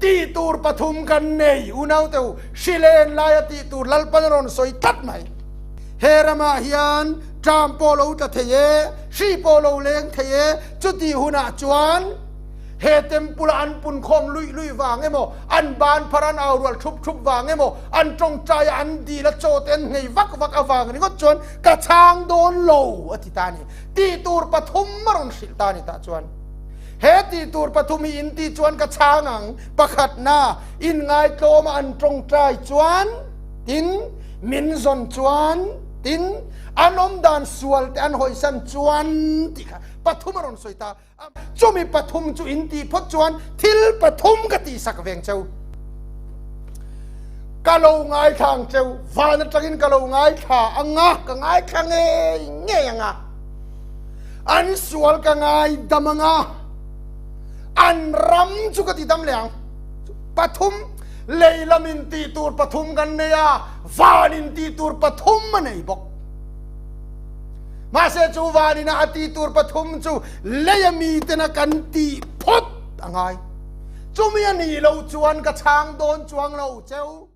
Tih tur pathum kan nei, unaute u, hri len laia tih tur Lalpan a rawn sawi tlat mai. He ramah hian ṭam pawh lo tla thei e, hri pawh lo leng thei e, chutih hunah chuan he temple-a an punkhawm luih luih vang emaw, an ban phar an au rual ṭhup ṭhup vang emaw, an ṭawngṭaia an dil a chaw te an nghei vak vak avang ringawt chuan ka chhang dawn lo, a ti ta a ni. Tih tur pathum a rawn hrilh ta a ni tah chuan. He tih tur pathum hi in tih chuan ka chhang ang. Pakhatna, inngaihtlawma an tawngtai chuan, tin, min zawn chuan, tin, an awmdan sual te an hawisan chuan tih kha pathum a rawn sawi ta. Chumi pathum chu in tih phawt chuan thil pathum ka tihsak veng cheu. Ka lo ngaithla ang cheu, van atangin ka lo ngaithla ang a, ka ngaithla ngei ngei ang a. An sual ka ngai dam anga, an ram chu ka ti dam leh ang. Pathum, lei lam in tih tur pathum kan nei a, van in tih tur pathum a nei bawk. Mahse chu van ina a tih tur pathum chu lei a mi tena kan tih phawt a ngai. Chumi a nih loh chuan ka chhang dawn chuang lo cheu.